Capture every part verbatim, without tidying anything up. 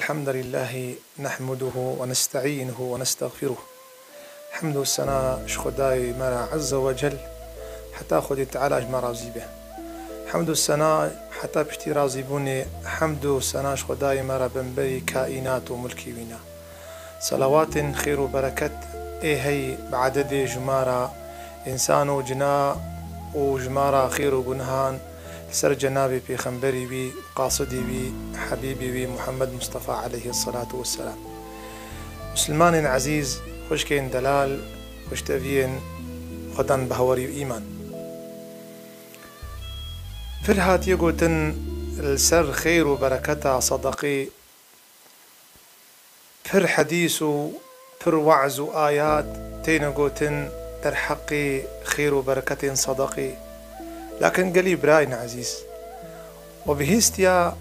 الحمد لله نحمده ونستعينه ونستغفره. Hemd û sena ji Xwedayê me re Azze ve Cel, heta Xwedê Teala ji me razî be. Hemd û sena heta piştî razîbûnê, hemd û sena ji Xwedayê me re bin berî kaînat û mulkê wî ne. Selawatên xêr û bereket ê hey bi ededê ji me re însan û cina û ji me re xêr û gunehan li ser cenabê pêxemberî wî, qasidî wî, hebîbî wî Muhammed Mustafa aleyhî selatu wesselam. Misilmanên ezîz, xwişkên delal, xwişteviyên Xwedan bi hewerî û îman. Pir hatiye gotin li ser xêr û bereketa sedeqê, pir hedîs û pir we'z û ayat têne gotin derheqê xêr û bereketên sedeqê. Lakin gelî birayên ezîz, we bihîstiya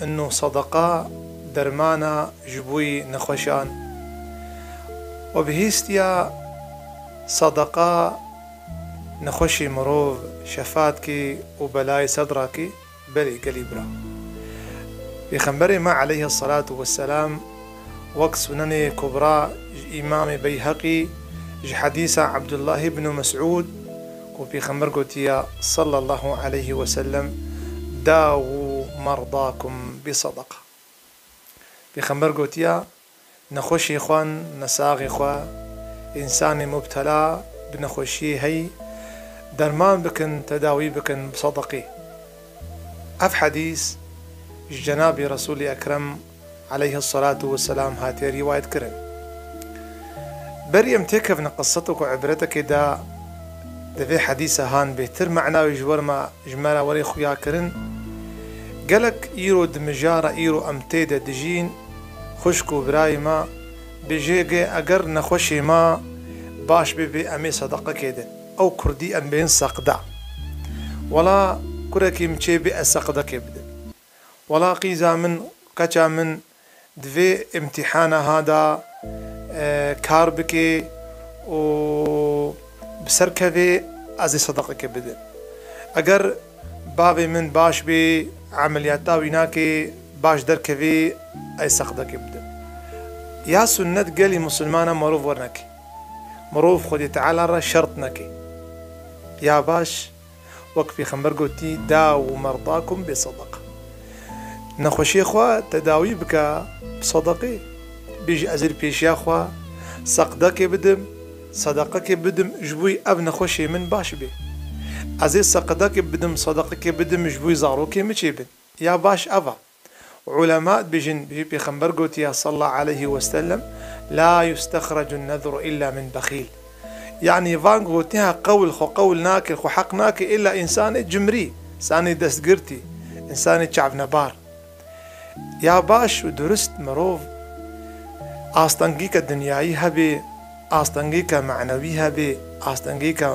ino sedeqa dermana ji bo nexweşan? We bihîstiya sedeqa nexweşê mirov şefa dike û belayê sedra ke? Belê, gelî bira. Pêxemberê me aleyhî selatu wesselam wek Sunenê Kubra ji Îmamê Beyheqî ji hedîsa Abdullah ibn Mes'ud ku Pêxember gotiya sallallahu aleyhi ve sellem: "Dawu merdakum bi sedeqa." Pêxember gotiya: "Nexweşê xwe, nesaxê xwe, însanê mubtela bi nexweşiyê hey, derman bikin, tedawî bikin bi sedeqê." Ev hedîs ji Cenabê Resûlê Ekrem aleyhî selatu wesselam hatiye rîwayet kirin. Berî em têkevin qiseta ku îbretekê da di vê hedîsa han bêhtir mena wê ji wer me, ji me re were xuya kirin. Gelek îro di mijara îro em tê de dijîn, xwişk û birayê me, bêjê ge eger nexweşê me baş bibê, em ê sedeqekê din. Ew kurdî em bêjin seqda. Wela kurekî min çê bê, ez seqdekê bidim. Wela qîza min, keça min di vê îmtîhana ha da, e, kar bike û bi ser keve, ez ê sedeqeke bidim. Eger bavê min baş bê, emeliyata wî nake, baş derkeve, ez seqdeke bidim. Ya sunnet gelî misilmana mirov werneke. Mirov Xwedê Teala re şert neke. Ya baş, wek Pêxember gotî, "Dawu merdakum bi sedeqa." Nexweşiyê xwe tedawî bike bi sedeqê. Bêjî, "Ez ê li pêşiya xwe seqdekê bidim, sedeqekê bidim, ji bo ev nexweşê min baş bê. Ez ê seqdekê bidim, sedeqekê bidim, ji bo zarokê min çêbin." Ya baş ev e. Ulema dibêjin, bêjî Pêxember gotiya sallallahu aleyhi ve sellem, "La yustexrecu nedru illa min bexîl." Yanî van gotiya qewl, xwe qewl nake, xwe heq nake, illa însanê cimrî, însanê destgirtî, însanê çavnebar. Ya baş û durist mirov astengîke dinyayî hebe, astengîke manewî hebe, astengîke,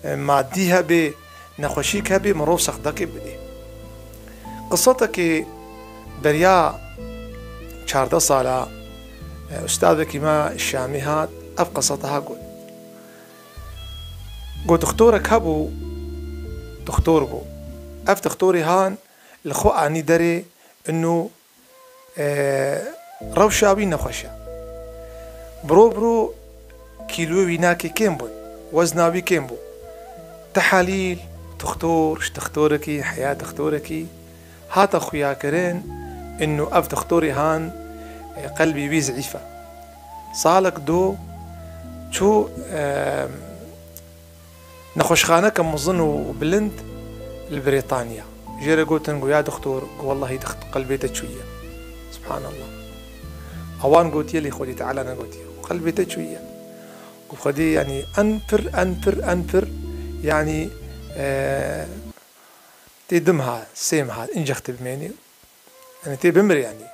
e, madî hebe, nexweşîk hebe, mirov seqdekê bidê. Qisetekê beriya çardeh sala, e, ustadekî me Şamî hat, ev qiseta ha got. Got, dixtorek hebû, dixtor bû. Ev dixtorê han li xwe anî derê, ino, e, rewşa wî nexweş e. Biro biro kîloyê wî nake kêm bûn, wezna wî kêm bû. Tehelîl, dixtor, ji dixtorekî, heya dixtorekî, hate xuyakirin, ino ev dixtorê han, e, qelbê wî zeîf e. Salek do çû, e, nexweşxaneke mezin û bilind li Brîtanya. Jê re gotin, got, "Ya dixtor, got, wellahî dixt-, qelbê te çûye." Subhanallah. Ewan gotiye, lê Xwedê Teala negotiye. Qelbê te çûye. Got, "Xwedê, yanî en pir, en pir, en pir, yanî, e, tê du meha, sê meha, incex tê bimênî." Yanî tê bimir yanî.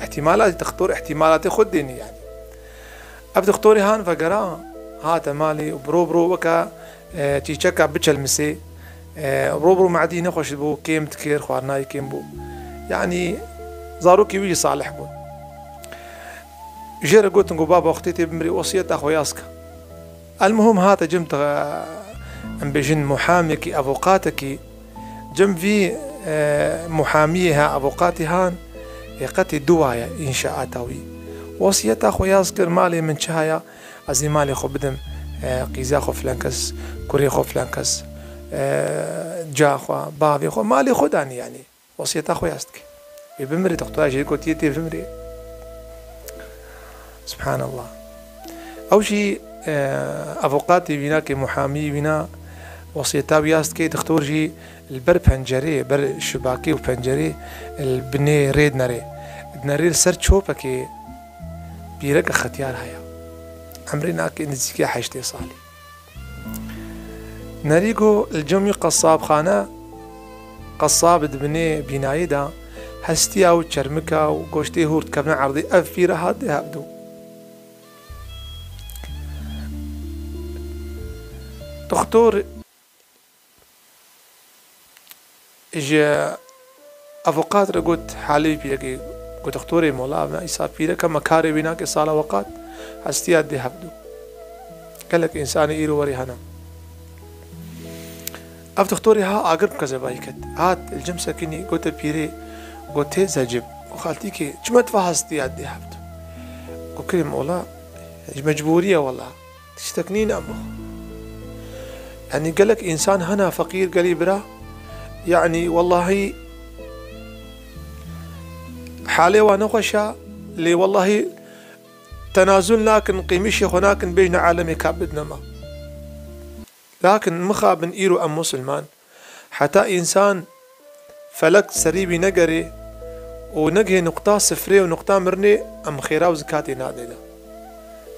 Îhtîmalat dixtor, îhtîmalatê xwe dênî yanî. Ev dixtorê han vegera, hate malê û biro biro weke, e, çîçeka biçelmisê, e, biro biro madî nexweş bû, kêm dikir, xwarinayê kêm bû. Yanî zarokê wî jî salih bûn. Jê re gotin ku baba wextê tê bimrê wesiyeta xwe yaz ke. Elmuhim hate cem te, em bêjin muhamekî, avokateki, cem vî, e, muhamiyê ha, avokatê han, Ê qetê duwa ye înşaata wî. Wesiyeta xwe yaz kir, malê min çi heye, ez ê malê xwe bidim, e, qîza xwe filan kes, kurê xwe filan kes, e, ca xwe, bavê xwe, malê xwe danî yanî. Wesiyeta xwe yaz dike. Wê bimirê, doktora jê gotiye tê bimirê. Subhanallah. Ew jî, e, avokatê wîna ke muhamî wîna wesiyeta wî yaz dike, doktor jî li ber pencerê, ber şibakê û pencerê li binê rê dinerê. Dinerê li ser çopekê pîreke xetiyar heye. Emrê nake nizîkî heştê salî. Nerî ku li cem wî qesabxane, qesab di binê bînayê de hestiya û çermika û goştê hûr dikevne erdê, ev pîre hat dê hevdû. Doktor ji avokat re got halê wî pîrekê, got, "Doktorê mola, me îsa pîrek e, me karê wî nake sala weqat, hestiya dê hevdû." Gelek însanê îro werê hene. Ev doktorê ha agir bi kezebahî ket. Hat li cem sekinî, gote pîrê, got, "Tê zecib." Got, "Xaltîkê, çima tu va hestiya dê hevdû?" Got, "Kirê mola, ji mecbûrî ye wela." Tiştek nîne min. Yanî gelek însan hene feqîr gelî bira. Yanî wellahî halê wan nexweş e, lê wellahî tenazul nakin, qîmişê xwe nakin, bêjne alemê ka bidine me. Lakin mixabin îro em musulman, heta însan felek serî wî negerê û negihê nuqta sifrê û nuqta mirinê, em xêra û zikatê nadê de.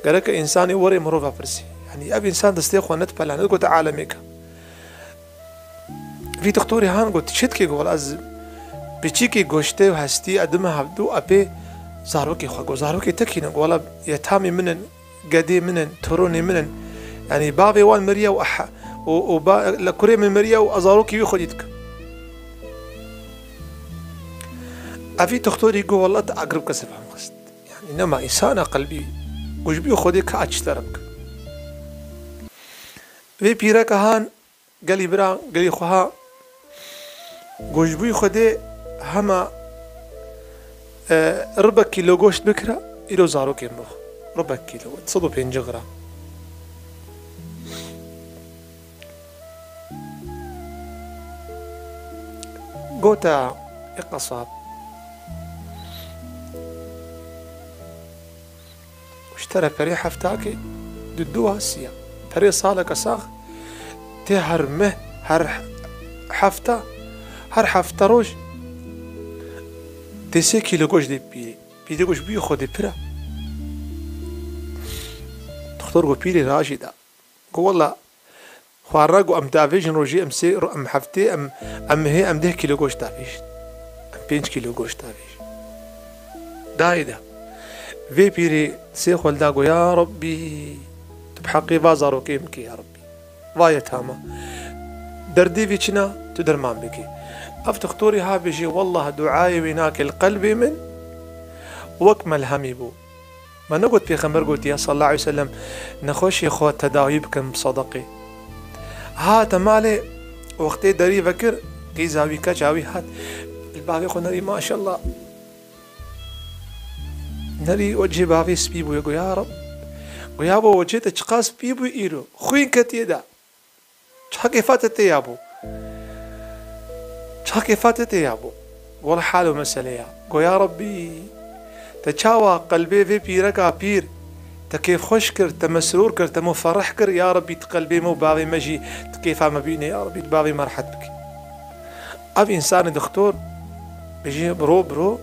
Gereke însanê werê mirova pirsî. Yanî ev însan destê xwe nedipelane, digote alemêk e. Vî doktorê han got, "Çi dikê?" Got, "Wela ez piçîkî goştê û hestî edime hevdû, epê zarokê xwe." Got, "Zarokê te kî ne?" Got, "Wela yetamê min in." Gedê min in, toronê min in. Yanî bavê wan miriye û ah-, û, û ba-, le kurê min miriye û ez zarokê wî xwedî dikim. Evî doktorî got, "Wela te agrib kesê fam xist. Yanî nema însana qelbî, ku ji bî Xwedê ka çi te re bike." Vê pîreke han Gelî bira, gelî xweha, ku ji bo Xwedê hema, e, ribek kîlo goşt bikira, îro zarokên bixwe. Ribek kîlo, sed û pêncî gram. Gote, ê qesab. Ji te re perê heftakê di du hasiya. Perê saleke sax tê her meh, her hefta, her hefta roj tê sê kîlo goşt dê pîrê. Pîrê got, "Ji bo Xwedê pir e." Doktor got, "Pîrê rajê da." Got, "Wela, xwarina ku em davêjin rojê em sê, em heftê, em, em hê, em deh kîlo goşt davêjin. Em pênc kîlo goşt davêjin." Dayê de. Vê pîrê sê xwe li da got, "Ya Rabbî, tu bi heqê va zarokê min kê, ya Rabbî. Va yetama. Derdê vî çi ne, tu derman bikî." Ev doktorê ha bêjê, "Wellah duayê wê nake li qelbê min, wek melhemî bû." Me negot Pêxember gotiye sallallahu aleyhi ve sellem, "Nexweşê xwe tedawî bikin bi sedeqê." Hate malê, wextê derî vekir, qîza wî, keça wî hat. Li bavê xwe nerî, maşallah. Nerî wecihê bavê spî bûye, go, "Ya Reb." Go, "Ya bo, wecihê te çiqas spî bû îro. Xwîn ketiye de." Çawa kêfa te tê ya bo? Çawa kêfa te tê ya bo? Wela hal û mesele ya. Go, "Ya Rabbî, te çawa qelbê vê pîreka pîr te kêfxweş kir, te mesrûr kir, te muferrih kir, ya Rabbî, tu qelbê me û bavê me jî tu kêfa me bîne, ya Rabbî, tu bavê me rehet bikî." Ev însanê doktor bêjî biro, biro,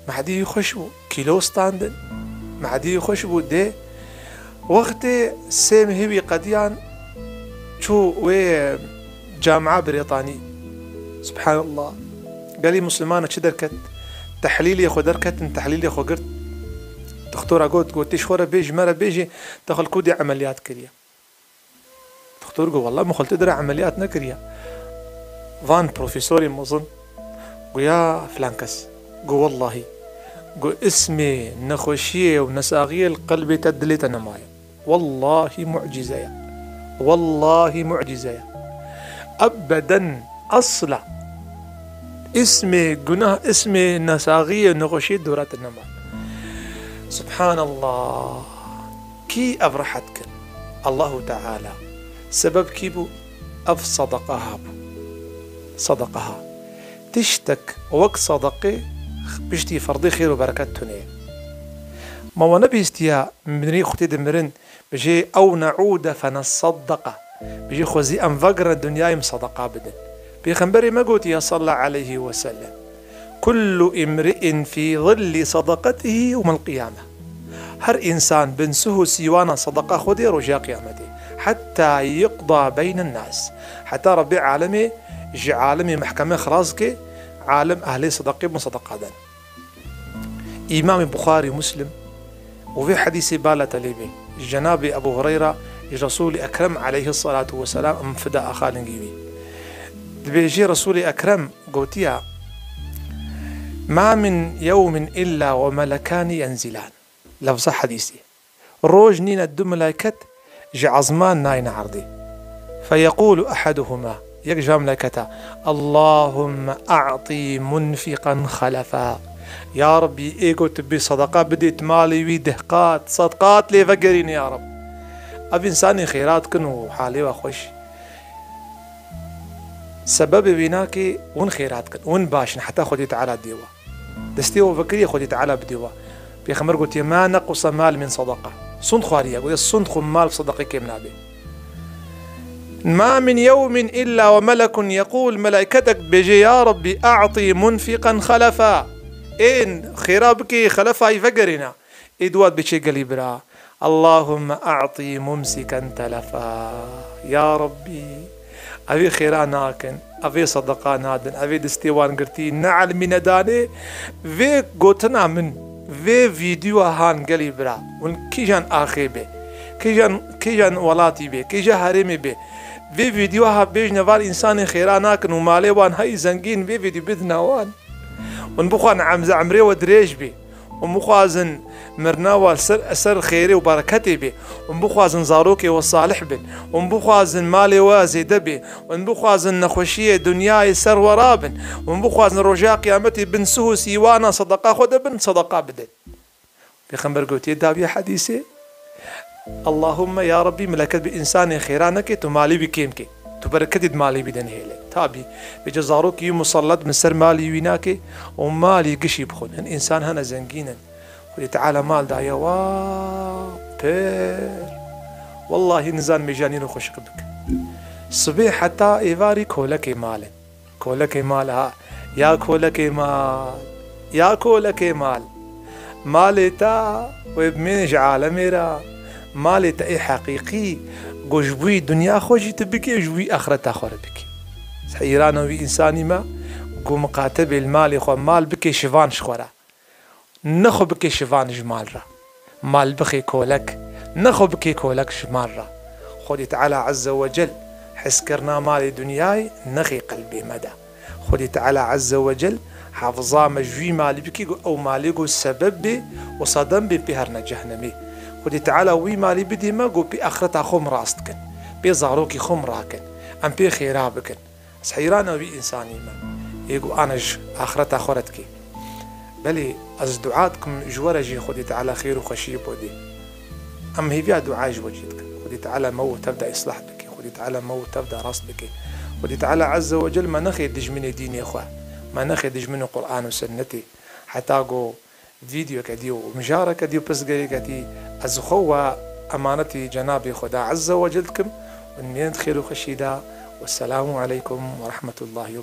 Mehdî xweş bû, kîlo standin. Mehdî xweş bû, dê. Wextê sê mehî wî qediyan, çû wê camia Brêtanî. Subhanallah. Gelî Muslimana çi derket? Tehlîlê xwe derketin, tehlîlê xwe girt. Doktora got, got, "Tê ji xwe re bêjî, me re bêjî, te xwe li ku dê emeliyat kiriye?" Doktor got, "Wela min xwe li te dira emeliyat nekiriye." Van profesorê mezin got, "Ya filan kes." Got, "Wellahî." Got, "Ismê nexweşiyê û nesaxiyê li qelbê te, dilê te nemaye. Wellahî mucîze ye. Wellahî mucîze ye." Ebeden, asla. Îsmê gunah, îsmê nesaxiyê, nexweşiyê dora te nema. Subhanallah. Kî ev rehet kir? Allahu Teala. Sebeb kî bû? Ev sedeqaha bû. Sedeqaha. Tiştek wek sedeqê piştî ferdê xêr û bereket tune ye. Ma we nebihîstiya mirî xwe tê dimirin, bijê, "Ew ne'ûde fenesaddeqa." Bijê, xwezî em vegirin dinyayê, em sedeqa bidin. Pêxemberê me gotiye, salla aleyhi ve sellem, "Kullu imri'in fî zilli sadaqatihi yewmel qiyame." Her însan bin suh û sîwana sedeqa xwe dê roja qiyametê. Heta yuqda beynen nas. Heta Rebbê alemê ji alemê mehkeme xilas ke, alem ehlê sedeqê bin sedeqa den. Îmamê Buxarî û Muslim û vê hedîsê bala te lê bê. Ji Cenabê Ebu Hureyra, ji Resûlê Ekrem aleyhissalatu vesselam, em fida axalingî wî. Dibêjê Resûlê Ekrem gotiya, "Ma min yewmin illa ve melekani yenzilan." Lefza hedîsê. Roj nîne du meleket ji ezman nayne erdê. Feyeqûlu eheduhuma, yek ji meleketa, "Allahumme a'tî munfiqan xelefa." Ya Rabbî, ê ku tu bê sedeqa bidê, tu malê wî deh qat, sed qat lê vegerîne ya Rab. Ev însanê xêrat kin û halê we xweş. Sebebê wî nake, hûn xêrat kin, hûn baş in, heta Xwedê Teala dê we. Destê we vekiriye, Xwedê Teala bidê we. Pêxember gotiye, "Ma nequsa mal min sadaqa." Sund xwariye, gotiye, "Sund xwe mal sedeqê kêm nabe." "Ma min yewmin illa ve melekun yequl", melaiketek dibêje, "Ya Rabbî, a'tî munfiqan xelefa." Ên xêra bikê, xelefayî vegerîna. Ê dua dibê çê gelî bira. "Allahumme a'tî mumsiken telefa." Ya Rabbî, evê xêra nakin, evê sedeqa nadin, evê destê wan girtî, ne elmî ne danê. Vê gotina min, vê vîdyoa han gelî bira, hûn kîjan axê bê, kîjan, kîjan welatî bê, kîja herêmê bê, vê vîdyoa ha bêjne van însanê xêra nakin û malê wan heyî zengîn, vê vîdyo bidina wan. Hûn bixwazin emze emrê we dirêj bê. Hûn bixwazin mirina we ser, ser xêrê û bereketê bê. Hûn bixwazin zarokê we salih bin. Hûn bixwazin malê we zêde bê. Hûn bixwazin nexweşiyê dinyayê ser we rabin. Hûn bixwazin roja qiyametê bin suh û sîwana sedeqa xwe de bin, sedeqa bidin. Pêxember gotiye dawiya hedîsê, "Allahumme, ya Rabbî, meleket bi însanê xêra neke, tu malî wî kêm ke. Tu bereketê di malî wî de nehêle." Tabî, vêca zarokî wî musallat bi ser malî wî nake û malî gişî bixwin. Hin însan hene zengîn in. Xwedê Teala mal daye wa pir. Wellahî nizan mêjanî re xweşik bike. Sibê heta êvarî kolekê mal in. Kolekê mal ha. Ya kolekê mal. Ya kolekê mal. Malê te wê bimîne ji alemê re. Malê te ê heqîqî, ku ji wî dinya xwe jî tu bikê, ji wî axireta xwe re bikê. Heyran e wî însanî me, ku miqate bê li malê xwe mal bikê şivan ji xwe re. Nexwe bike şivan ji mal re. Mal bixê kolek. Nexwe bike kolek ji mal re. Xwedê Teala Azze ve Cel hezkirina malê dinyayê nexê qelbê me de. Xwedê Teala Azze ve Cel hafiza me ji wî malî bike ku ew malê ku sebeb bê û sedem bê pê herine cehnemê. Xwedê Teala wî malî bidê me ku pê axireta xwe em rast kin. Pê zarokê xwe em rakin. Em pê xêra bikin. Ez heyran e wî însanî me. Ê ku ana ji axireta xwe re dike. Belê ez dua dikim ji we re jî Xwedê Teala xêr û xweşiyê bo dê. Em hêviya dua ji we jî dikin. Xwedê Teala me û tev de îslah bike. Xwedê Teala me û tev de rast bike. Xwedê Teala Azze ve Cel me nexê dijminê dînê xwe. Me nexê dijminê Qur'an û Sunnetê. Heta ku vîdyoke dî û mijareke dî û pirsgirêke dî, ez xwe we emanetî Cenabê Xweda Azze ve Cel dikim û nimênim di xêr û xweşî de. Wesselamu aleykum ve rahmetullahi ve